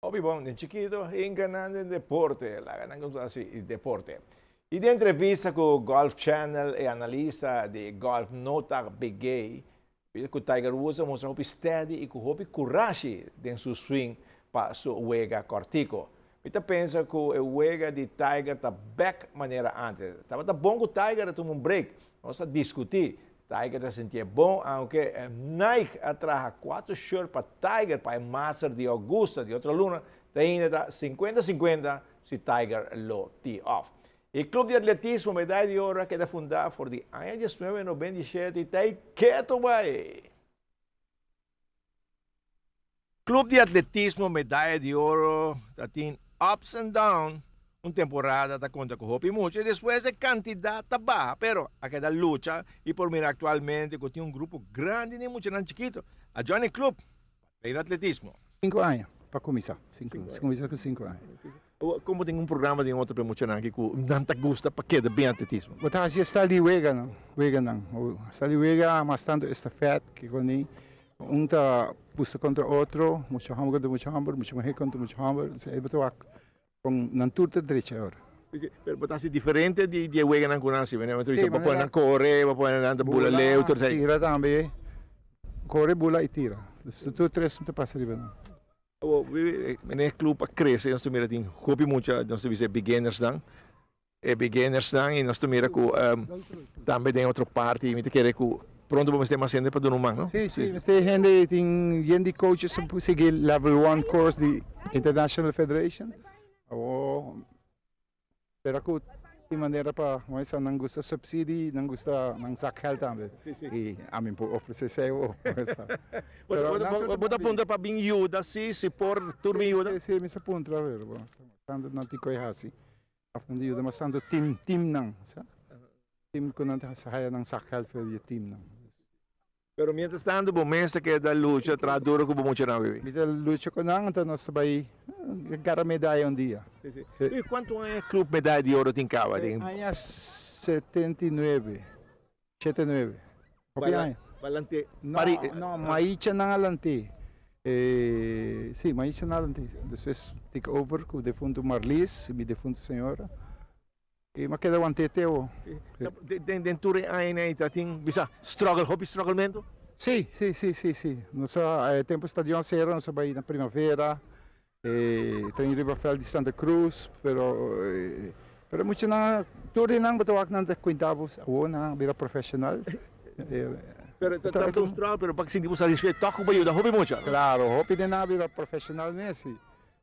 Hopi bon den chikito hinka nan den deporte, laga nan kumsa hasi deporte. I den entrevista ku Golf Channel e analista di golf Notah Begay bisa ku Tiger Woods a mustra hopi steady i ku hopi kurashi den su swing pa su wega kòrtiku. Mi ta pensa ku e wega di Tiger ta bèk manera ántes. Tabata bon ku Tiger a tuma un break. Nos a diskutí Tiger ta sintié bon aunke Nike a traha cuatro shirt pa Tiger pa e Master di Augusta di otro luna, te ainda ta cincuenta cincuenta si Tiger lo tee off. E club di atletismo Medaya di Oro a keda fundá for di aña diesnuebe noventa i shete i ta ei keto bai. Club di atletismo Medaya di Oro ta tin ups and down, un temporada ta conta cu hopi mucha y despues e cantidad ta baha, pero a keda lucha y por mira actualmente cu tin un grupo grandi di muchanan chikito a join e club pa train atletismo. Cinco aña pa cuminsa, cuminsa cu cinco aña. Como tin un programa den otro pa e muchanan aki cu nan ta gusta pa keda den atletismo? Bo ta haci estal di weganan, weganan, estal di wega mas tanto estafet, kico ni. Un ta busta kontra otro, mucha hòmber kontra mucha hòmber, mucha muhé kontra mucha hòmber. Entonces ei bo ta wak kon nan tur ta drecha awor. Pero bo ta hasi diferente di e weganan ku nan hasi, bo ta bisa bo pone nan kore, bo pone nan ta bula leu, tur esei. Tira tambe, kore, bula i tira. Tur tres ta pasa riba nan. Awor, mene e club a crece, nos ta mira tin hopi mucha, nos ta bisa e beginnersnan, e beginnersnan y nos ta mira cu tambe den otro parti, mi ta kere cu pronto bo mester mas hende pa duna un man, no? Si, si, mester hende, tin yen di coaches cu sigui level one course di International Federation. Awor Spera cu tin manera pa muestra nan gusta subsidi, nan gusta nan zakgeld tambe. Y ami por ofrece esey awor. Bo ta puntra pa bin yuda si, si por tur bin yuda? Si, si, mi sa puntra pero bo tanto nan tin cu e haci. Of nan ta yuda mas tanto team, teamnan, sa. Team cu nan ta haya nan zakgeld for di e teamnan. Pero mientras tanto bo mes ta keda lucha, traha duro ku bo muchanan bibi. Mi ta lucha ku nan, anto nos ta bai gara medaya un dia. Si, si. I kuantu aña Club Medaya di Oro tin kaba? Den aña 79, shete nuebe. Hopi aña. Balante. No, no, maicha nan a lant'é. Si, maicha nan a lant'é. Despues take over ku defuntu Marlies, mi defuntu señora. I m'a keda want'é te awo. Den tur e añanan ei ta tin bisa struggle, hopi strugglementu? Sí, sí, sí, sí, sí. Nos a, e tempu stadion sera nos a bai na Primavera, e train riba veld di Santa Cruz, pero, pero muchanan, tur di nan bo ta wak nan ta kuinta bo, awo nan a bira profesional. Pero ta ta un struggle, pero bo a sinti bo satisfecho tòg ku bo a yuda hopi mucha? Klaro, hopi di nan a bira profesional mes, sí.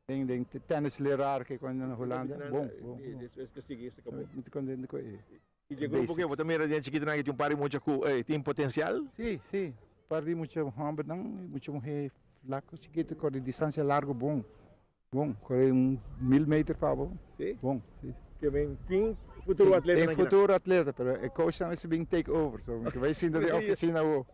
Den den tennis leraar ke kon na Hulanda. Bon, bon. Despues ke sigui esaki bon. Mi ta contento ku e. I dje grupo ke bo ta mira den chikitonan ke tin un par di mucha ku tin potencial? Si, si. Par di mucha hombernan i mucha muhe flaco chikito kore distancia largo bon. Bon, kore un mil meter pa bo. Si? Bon, si. Ke men tin futuro atleta nan kinan? Tin futuro atleta, pero e coachnan mester bin take over, so mi ke bai sinta den oficina awo.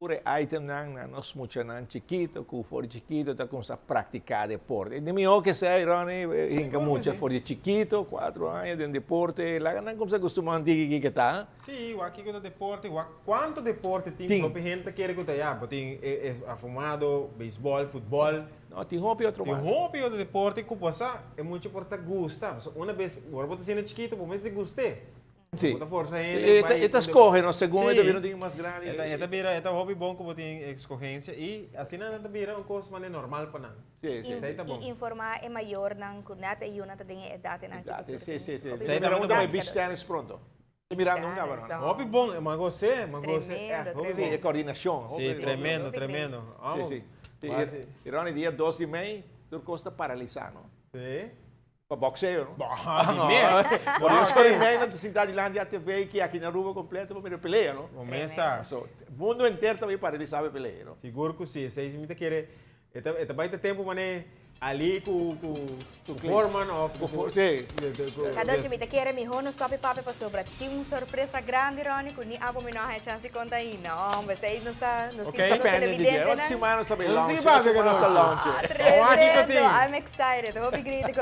Tur e itemnan na nos muchanan chikito ku for di chikito ta kumsa praktiká deporte. E mihó ke esei, Ronnie, hinka mucha for di chikito, kuatro aña den deporte, laga nan kumsa kustumá un tiki kiko ta. Sí, wak kiko ta deporte, wak kuantu deporte tin, hopi hende ta kere ku ta ya, bo tin e afumado, beisbòl, futbòl. No, tin hopi otro mas. Tin hopi otro deporte ku bo sa e mucha por ta gusta, pasobra una bes ora bo ta siendo chikito bo mester gust'é. Sí. Bo ta forsa hende E ta, bai e ta scoge, no? Segun e ta bira un ding mas grandi. E ta, e ta bira, e ta hopi bon ku bo tin escogencia i asina nan ta bira un kos manera normal pa nan. Sí, sí. Esei ta bon. I informá e mayornan ku nèt e yunan ta den e edatnan ki Edad, sí, sí, sí. Esei ta hopi bon. Beach tennis pronto. Ta mirando un caba, no? Hopi bon, m'a gos'é, m'a gos'é ègt, hopi bon. Sí, e coordinacion. Sí, tremendo, tremendo. Sí, sí. I Ronnie, dia dos di mei, tur kos ta paralisá, no? Sí. Pa boxeo, no? Bah, di mes. Por eso di mes nan ta sinta dilanti a TV ki aki na Aruba completo pa mira e pelea, no? Bo mes sa. So, mundo enter ta bay paralisa pa e pelea, no? Sigur cu si. Esey mi ta kere, e ta, e ta bay ta tempo mane Ali cu, cu, cu Foreman of cu, cu, si. Cadochi, mi ta kere miho no stop e papia pasobra tin un sorpresa grandi, Ronnie, cu ni abo mi no a haya chance di conta ainda. Hombre, esey nos ta, nos tin Está nos pendiente di dje. Otro televidentenan. siman nos ta bay Nos launch. sigui papia, Otro siman nos ta Cadochi. launch. Ah, tremendo. I'm excited. Hopi grito.